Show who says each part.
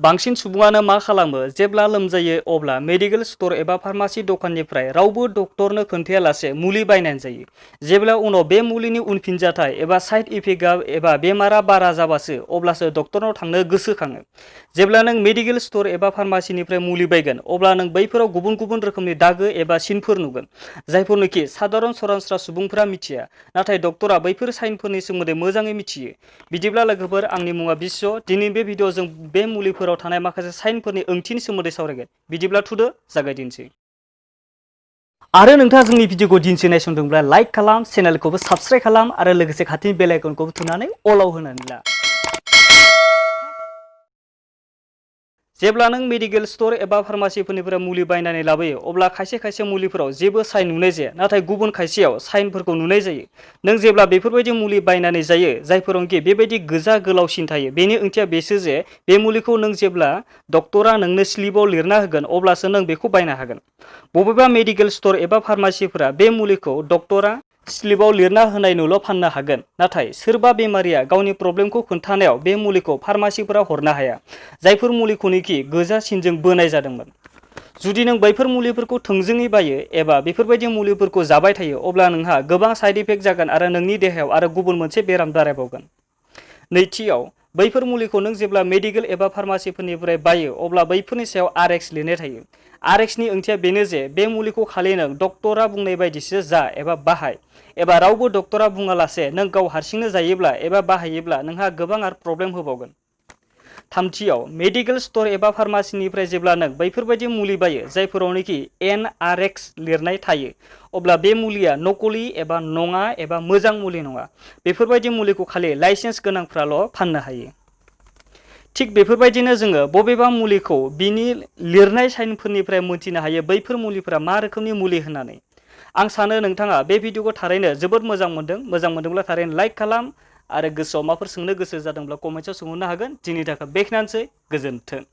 Speaker 1: बांसिन सुबुङानो मा खालामो जेब्ला लोमजायो अब्ला मेडिकेल स्टोर एबा फार्मासि दखाननिफ्राय रावबो डक्टरनो खोन्थायालासे मुलि बायनानै जायो। जेब्ला उनाव बे मुलिनि उनफिनजाथाय एबा साइड इफेक्टआ एबा बेमारा बारा जाबासो अब्लासो डक्टरनाव थांनो गोसोखाङो। जेब्ला नों मेडिकेल स्टोर एबा फार्मासिनिफ्राय मुलि बायगोन अब्ला नों बैफोराव गुबुन गुबुन रोखोमनि दागो एबा सिनफोर नुगोन जायफोरनोखि साधारन सरासनस्रा सुबुंफोरा मिथिया, नाथाय डक्टरा बैफोर साइनफोरनि सोमोन्दै मोजाङै मिथियो। बिदिब्ला लोगोफोर, आंनि मुङा बिश्व। दिनै बे भिडिअ'आव जों बे मुलिफोराव थानाय माखासे साइनफोरनि ओंथिनि सोमोन्दै सावरायगोन। बिदिब्ला थुदो जागायदिनोसै। आरो नोंथाङा जोंनि भिडिअखौ दिनैसो नायसंदोंब्ला लाइक खालाम, चेनेलखौबो साबस्क्राइब खालाम आरो लोगोसे खाथिनि बेल आइकनखौबो थुनानै अलाव होनानै ला। जेब्ला नों मेडिकेल स्टोर एबा फार्मासिफोरनिफ्राय मुलि बायनानै लाबोयो अब्ला खायसे खायसे मुलिफोराव जेबो साइन नुनाय जाया, नाथाय गुबुन खायसेयाव साइनफोरखौ नुनाय जायो। नों जेब्ला बेफोरबायदि मुलि बायनानै जायो जायफोरावनोखि बेबायदि गोजा गोलाव सिन थायो, बेनि ओंथिया बेसो जे बे मुलिखौ नों जेब्ला डक्टरा नोंनो स्लिपाव लिरना होगोन अब्लासो नों बेखौ बायनो हागोन। बबेबा मेडिकेल स्टोर एबा फार्मासिफोरा बे मुलिखौ डक्टरा स्लिपाव लिरना होनायनोल' फाननो हागोन, नाथाय सोरबा बेमारिया गावनि प्रब्लेमखौ खोन्थानायाव बे मुलिखौ फार्मासिफोरा हरनो हाया, जायफोर मुलिखौनोखि गोजा सिनजों बोनाय जादोंमोन। जुदि नों बैफोर मुलिफोरखौ थोंजोङै बायो एबा बेफोरबायदि मुलिफोरखौ जाबाय थायो अब्ला नोंहा गोबां साइड इफेक्ट जागोन आरो नोंनि देहायाव आरो गुबुन मोनसे बेराम जारायबावगोन। नैथियाव, बैफोर मुलिखौ नों जेब्ला मेडिकेल एबा फार्मासिफोरनिफ्राय बायो अब्ला बैफोरनि सायाव आरएक्स लिरनाय थायो। आरएक्सनि ओंथिया बेनो जे बे मुलिखौ खालि नों डक्टरा बुंनाय बायदिसो जा एबा बाहाय, एबा रावबो डक्टरा बुङालासे नों गाव हारसिंनो जायोब्ला एबा बाहायोब्ला नोंहा गोबां आरो प्रब्लेम होबावगोन। थामथियाव, मेडिकेल स्टोर एबा फार्मासिनिफ्राय जेब्ला नों बैफोरबायदि मुलि बायो जायफोरावनोखि एनआरएक्स लिरनाय थायो अब्ला बे मुलिया नकलि एबा नङा एबा मोजां मुलि नङा। बेफोरबायदि मुलिखौ खालि लाइसेन्स गोनांफ्राल' फाननो हायो। थिग बेफोरबायदिनो जोङो बबेबा मुलिखौ बिनि लिरनाय साइनफोरनिफ्राय मोनथिनो हायो बैफोर मुलिफोरा मा रोखोमनि मुलि होननानै। आं सानो नोंथाङा बे भिडिअखौ थारैनो जोबोद मोजां मोनदों। मोजां मोनदोंब्ला थारैनो लाइक खालाम आरो गोसोआव माबाफोर सोंनो गोसो जादोंब्ला कमेन्टआव सोंहरनो हागोन। दिनैनि थाखाय बेखिनियानोसै, गोजोन्थों।